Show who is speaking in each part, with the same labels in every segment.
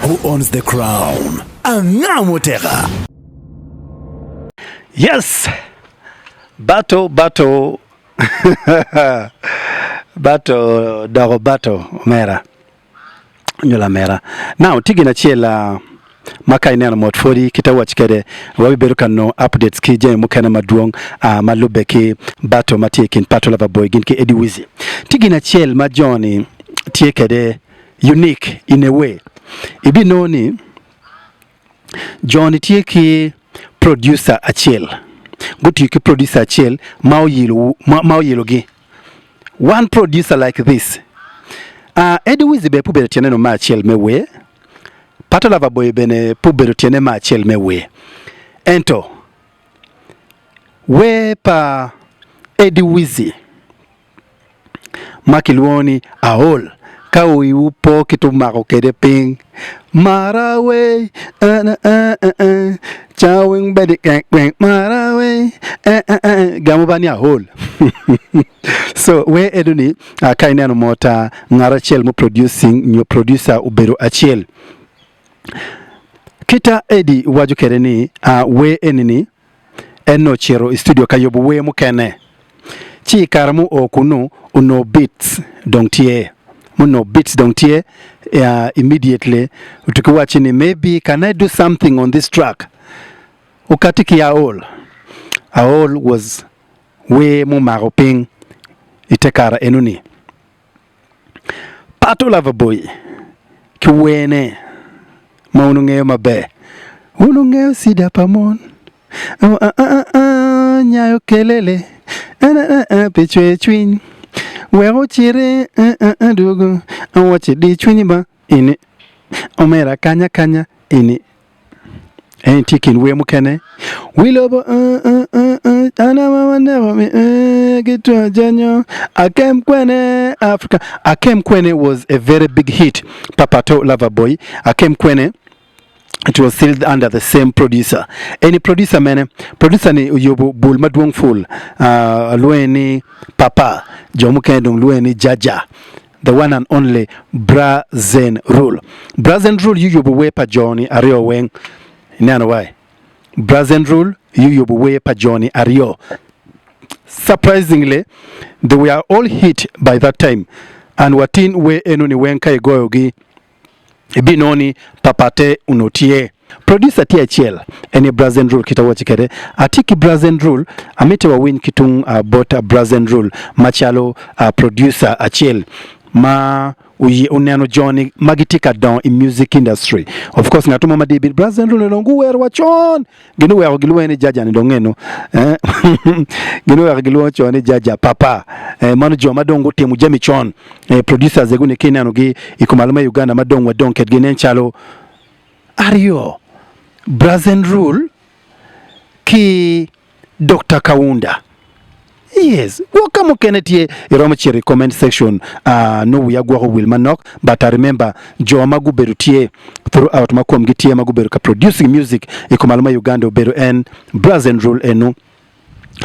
Speaker 1: Who owns the crown? Anga muteka?
Speaker 2: Yes! Battle, battle. Battle doko battle omera nyo lamera. Now tye gin acel ah, ma ka ineno mot pwodi kit awac kwede wabibedo ka nongo updates ki jami mukene madwong ah, ma lubbe ki battle ma tye i kin Pato Lover Boy gin ki Eddy Wizzy. Tye gin acel ma jo-ni tye kwede unique in a way. Ibinongo ni jo-ni tye ki producer acel, gutiyo ki producer acel ma oyilo ma oyilogi. One producer like this. Uh, Eddy Wizzy bene pe obedo tyene no me acel me wer. Pato Lover Boy bene pe obedo tyene me acel me wer. Ento wer pa Eddy Wizzy ma kilwongo ni Aol ka wiwu po kit omako kwede piny Mara wei eh ca weng bedi kek mara wei eh gamo ba ni aol so wer eno ni ka ineno mot ngat acel mu producing nyo producer obedo acel kita Eddie waco kwede ni wer eni ni En nongo ocito i studio ka yubo wer mukene, ci i kare ma oo kunnu onongo beats dong tye, munongo beats dong tye immediately otuki wacci ni maybe can I do something on this track okati ki Aol, Aol was wer mumako piny i te kare enoni. Pato Lover Boy ki werne ma wun wungeyo maber. Wun wungeyo cida pa mon nyayo kelele pi cwer cwiny wek ociti dwogo awaci di cwinyi ba ini omera kanya kanya ini. En tye i kin wer mukene. Wi lobo an aye ma aneko mi ki two jonyo akem kwene Africa. Akem kwene was a very big hit pa Pato Lover Boy. Akem kwene it was still under the same producer. Eni producer mene? Producer ni oyubo bul madwong ful. Uh, lwonge ni Papa, jo mukene dong lwonge ni Jaja. The one and only Bra Zen Rule. Bra Zen Rule yuyubo wer pa jo-ni aryo weng. Ineno wai? Bra Zen Rule yuyubo wer pa jo-ni aryo. Surprisingly, they were all hit by that time and watin wer eno-ni weng ka igoyogi ibinongo ni papatte onongo tye. Producer tye acel, en aye Brazen Rule kit awaci kwede. Atye ki Brazen Rule, amiti wawiny ki tung bot Brazen Rule macalo producer acel ma oye oneno jo-ni ma gitye ka dongo i music industry. Of course ngat mo ma dye bino Brazen Rule onongo guwero wa con Gin oweko gilwonge ni Jaja ni dong eno. Eh? Gin oweko gilwongo con ni Jaja Papa. Eh, mano jo ma dong gutimo jami con. Eh, producers egu ni kinenogi i kumalo me Uganda ma dong wadong kedgi nen calo aryo. Brazen Rule ki Dokta Kaunda. Yes, gwok ka mukene tye iromo cito i comment section ah nongo wiya gwoko wil manok but I remember jo ma gubedo tye throughout ma komgi tye ma gubedo ka producing music i kumalo ma Uganda obedo en Brazen Rule enu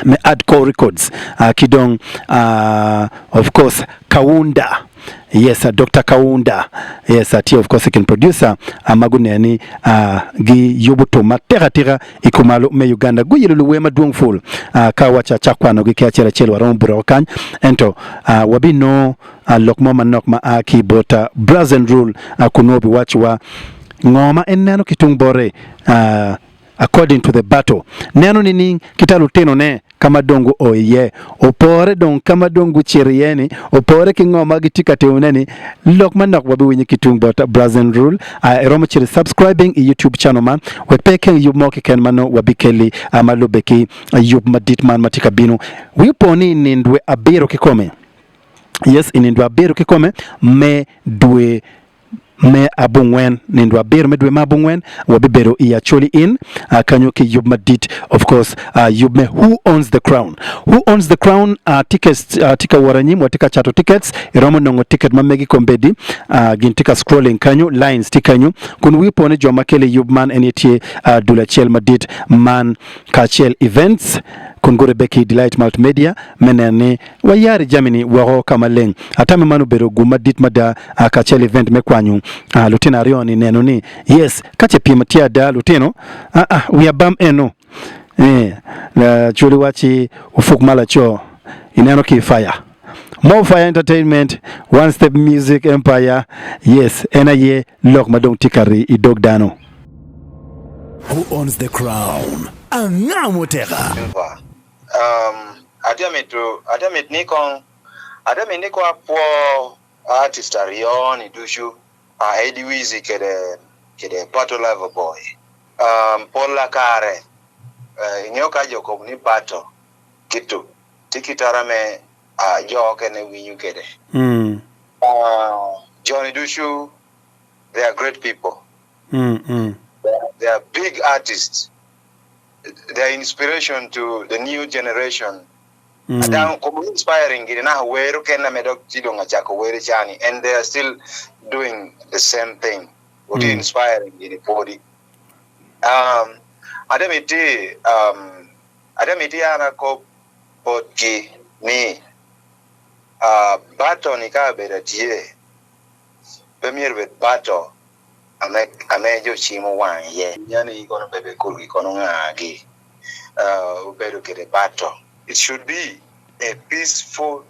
Speaker 2: me Adcore Records ah ki dong ah of course Kaunda yes Dokta Kaunda yes tye of course i kin producer ma guneno ni giyubo tum matek atika i kumalo me Uganda. Guyelo luwer madwong pul ka awaco acak kwanogi ki acel acel waromo buto woko kany ento wabinongo lok mo manok ma a ki bot Brazen Rule kun nongo obiwacciwa ngo ma en neno ki tung bote. According to the battle, neno nining kita lutinone ka ma dong guo iye? Opore dong ka ma dong gucito iye-ni? Opore ki ngo ma gitye ka timone-ni? Lok manok wabiwinyo ki tung bot Brazen Rule. Iromo cito i subscribing i YouTube channel man wek pe ikeng yub mo keken ma nongo wabikelli ma lubbe ki yub madit man ma tye ka bino. Wi opo ni i nindwe abiro kikome, yes, i nindwe abiro kikome me dwe me abongwen, nindo abiro me dwe me abongwen, wabibedo i Acholi Inn kanyo ki yub madit, of course, yub me Who Owns the Crown? Who Owns the Crown? Tickets tye ka wot anyim, watye ka cato tickets, iromo nongo ticket ma megi kombeddi, gin tye ka scrolling kanyo, lines tye kanyo, kun wi opo ni jo ma kelo i yub man en aye tye dul acel madit man kacel events. kun guribbe ki Delight Multimedia me neno ni wayaro jami-ni woko ka maleng. Atame man obedo gum madit mada kacel event me kwanyo lutino aryo-ni neno ni yes ka ce pyem tye ada lutino aa wi abam eno eh lacwali wacci opuk ma laco ineno ki i fire. More Fire Entertainment, One Step Music Empire, yes en aye lok ma dong tye ka rii i dog dano.
Speaker 1: Who owns the crown? Anga muteka?
Speaker 3: Silver, Um, atye mito, atye mit ni kong, atye mit ni kong apwo artist aryo ni ducu, uh, Eddy Wizzy kede, kede Pato Lover Boy. Um, pola kare, uh, ingeyo ka jo kobo ni Pato ki tuk, tye ki tara me, uh, jo okene winyo kede. Uh, jo ni ducu, they are great people. They are big artists. They are inspiration to the new generation. Ada kom inspiring gini naka wer okene me dok ci dong acako wer cani and they are still doing the same thing. Oti inspiring gini pwodi. Um, ada miti um, ada miti an akop botgi ni uh, battle ni ka obedo atye pe myero obed battle ame jo cimo wang iye. Nyani kono bebe kulgi kono ngagi obedo kede battle. It should be a peaceful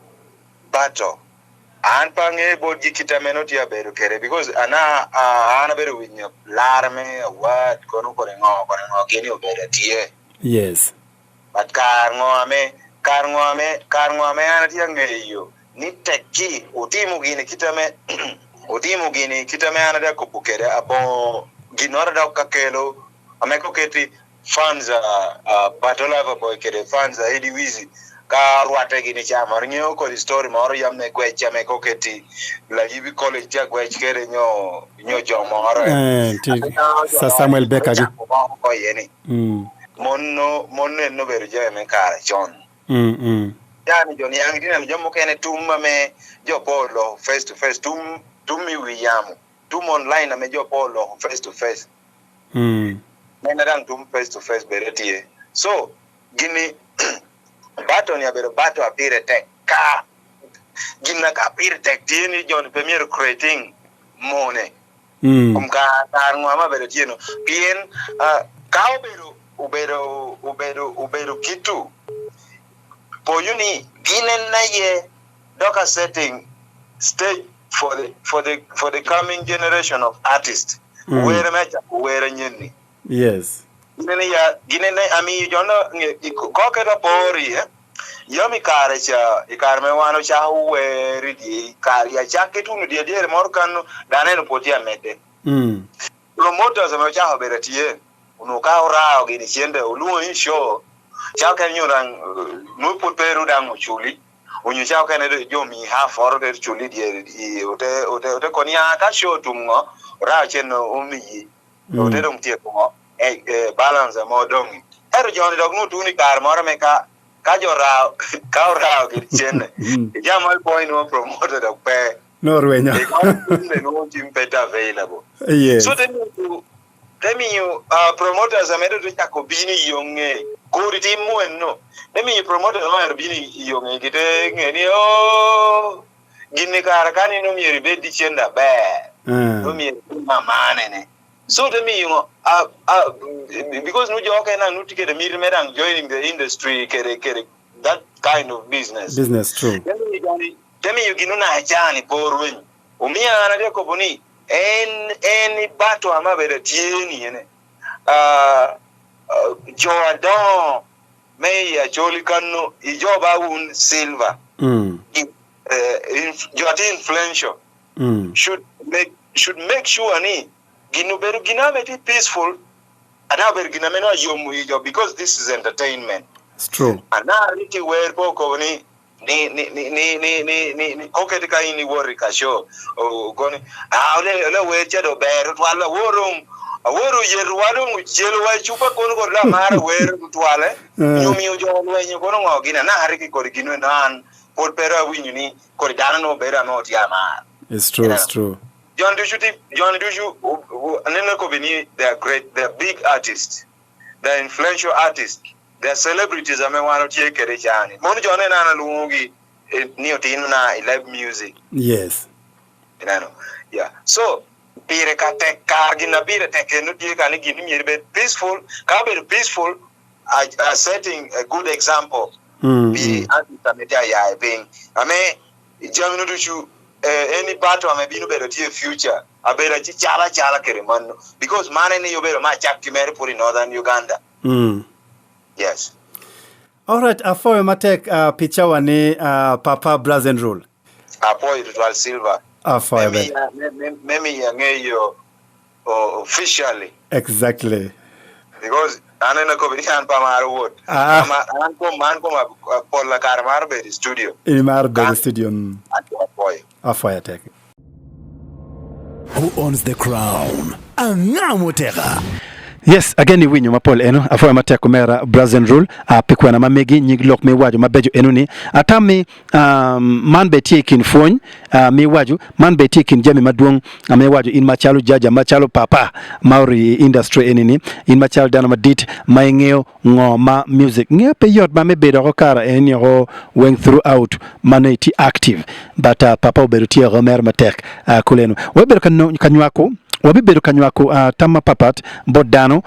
Speaker 3: battle. An pe angeyo botgi kit ame nongo tye abedo kede because ana an abedo winyo lar me award kono kode ngo kode ngo gini obedo atye.
Speaker 2: Yes.
Speaker 3: But kar ngo ame kar ngo ame kar ngo ame an atye angeyo ni tekki otimo gini kit ame otimo gini kit ame an atye akobo kede abongo ginoro dok ka kelo ame ka oketi fans a Pato Lover Boy kede fans a Eddy Wizzy ka rwate gini ca moro ngeyo kodi story moro yam me gwec ame ka oketi Layibi College tye agwec kede nyo nyo jo moro
Speaker 2: Eh, tye Sir Samuel Baker gi.
Speaker 3: Ocako moko iye ni Mon no mon en obedo jami me kare con. Yani jo niang itye neno jami mukene tum ma me jo pe oloko face to face tum tum i wi yamo tum online ame jo pe oloko face to face mene dang tum face to face bene tye so gini battle ni abedo battle a pire tek ka gin na ka pire tek tye ni joni pe myero creating mone Kom kar kar ngo ma obedo tye no pien ka obedo obedo obedo obedo kitu poyo ni gin en aye dok a setting stage for the for the for the coming generation of artist were me acako wer anyen ni.
Speaker 2: Yes.
Speaker 3: Gin en ya gin en amiyo jo no nge ko keto apor iye yam i kare ca i kare me wan ocako wer i dye kare i acakki tunu dye dyere moro kanu dano eno pwod tye amedde. Promoters ame ocako bedo atye onongo ka orao gini cente olwongo ni show ca okene nyo dang nongo pwod pe dang oculi onyo ca okene jo omiyi half oro te culi i dyere ote ote koni aa ka show otum ngo orao cente omiyi Ote dong tye kungo balance mo odongi. Ento joni dok nongo tuni kare moro me ka ka jo orao ka orao gin cene. Ija mo ipwony nongo promoter dok pe.
Speaker 2: Nongo orwenyo.
Speaker 3: Ipwony nongo tim pe tye available.
Speaker 2: Yes.
Speaker 3: So te miyo te miyo promoters amedo te cako bino i yo nge kodi tim mo eno. Te miyo promoters ma bino i yo nge gi te nge ni oh Gin-ni kare ka ni nongo myero ibed ki cente aber, nongo myero ibed ma amane-ne. So te miyo ngo, because nongo jo okene nongo tye kede miti me dang joining the industry kede kede that kind of business.
Speaker 2: Business, true.
Speaker 3: Te miyo joni, te miyo gin onaka caa-ni pe orweny. Omiyo an atye ka kobo ni en en i batwa ma abedo atye ni ene, jo adongo me i Acholi kano i jo ba wun silver jo atye influential should make should make sure ni gin obedo gin ame tye peaceful ana obedo gin ame nongo ayomo i jo because this is entertainment
Speaker 2: It's true.
Speaker 3: ana ri ki wer pe okobo ni ni ni ni ni ni ni ni ni oketi ka in iwot i ka show okoni ah ole ole wer ca dong ber tutwal awor Awor oyeto wa dong ocelo wa i cupa kono kodi lamar awer tutwale nyo omiyo jo olwenyo kono ngo gini anaka ki kodi gin eno an pwod pe dong awinyo ni kodi dano nongo bedo ame otye amar.
Speaker 2: It's true, it's true.
Speaker 3: Joni ducu ti joni ducu aneno kobi ni they are great, they are big artists, they are influential artists. The celebrities ame wan otye kede i caa ni mono jo ne an alwongo gi ni otino na i leb music.
Speaker 2: Yes.
Speaker 3: Ineno? Yeah. So, pire ka tek kar gin na pire tek eno tye ka ni gin ni myero ibed peaceful. Ka obedo peaceful, a, a setting a good example pi artist ame tye aya i piny. Ame jami no ducu eh, any battle ame bino bedo tye i future abedo aci cal acala kede mano because man eni obedo me acakki mere pud i Northern Uganda.
Speaker 2: Mm.
Speaker 3: Yes.
Speaker 2: Alright, apwoyo matek uh, pi cawa ni uh, Papa Brazen Rule.
Speaker 3: Apwoyo tutwal Silver.
Speaker 2: Apwoyo
Speaker 3: Me
Speaker 2: bene.
Speaker 3: miya, me, me, me miya ngeyo oh, officially.
Speaker 2: Exactly.
Speaker 3: Because aneno kobe ni an pe amaro wot.
Speaker 2: Ah.
Speaker 3: Ama, an kom, an kom pol kare amaro bedo i studio.
Speaker 2: In imaro bedo i
Speaker 3: An-
Speaker 2: studio. Mm.
Speaker 3: Apwoyo.
Speaker 2: Apwoyo tek.
Speaker 1: Who owns the crown? Anga muteka?
Speaker 2: Yes, again iwinyo mapol eno, apwoyo matek omera Brazen Rule uh, pi kwena ma megi nyig lok me waco mabeco eno ni atammi um, man be tye i kin pwony uh, mi waco man be tye i kin jami madwong uh, me waco in macalo jaja macalo papa ma ori i industry eni ni in macalo dano madit ma ingeyo Ngo ma music ngeyo pe yot ma me bedo oko kara eni oko weng through out ma nongo itye active but papa obedo tye oko mere matek kuleno wabibedo ka nywako wabibedo ka nywako tam mapapat bot dano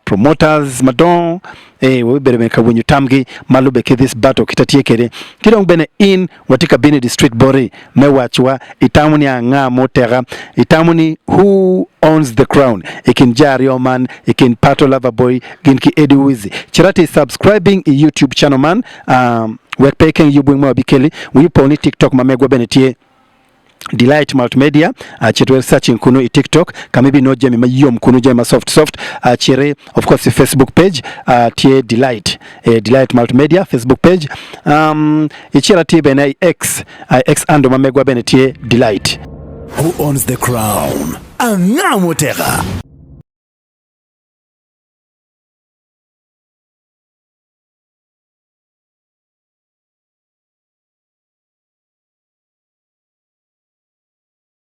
Speaker 2: promoters madongo ee wabibedo bene ka winyo tamgi ma lube ki this battle kita tye kede ki dong bene in Watye ka bino i district boti me wacwa itamo ni anga ma oteka? Itamo ni who owns the crown i kin jo aryo man i kin Pato Lover Boy gin ki Eddy Wizzy? Cit ati subscribing i YouTube channel man wek pe ikeng yub weng ma wabikeli. Wi opo ni TikTok ma megwa bene tye. Delight Multimedia, cit wer searching kunu i TikTok ka ma ibinongo jami mayom kunu, jami ma soft soft. Cit of course i Facebook page tye Delight, Delight Multimedia Facebook page. Icit atir bene i X, i X handle ma megwa bene tye Delight.
Speaker 1: Who owns the crown? Anga muteka?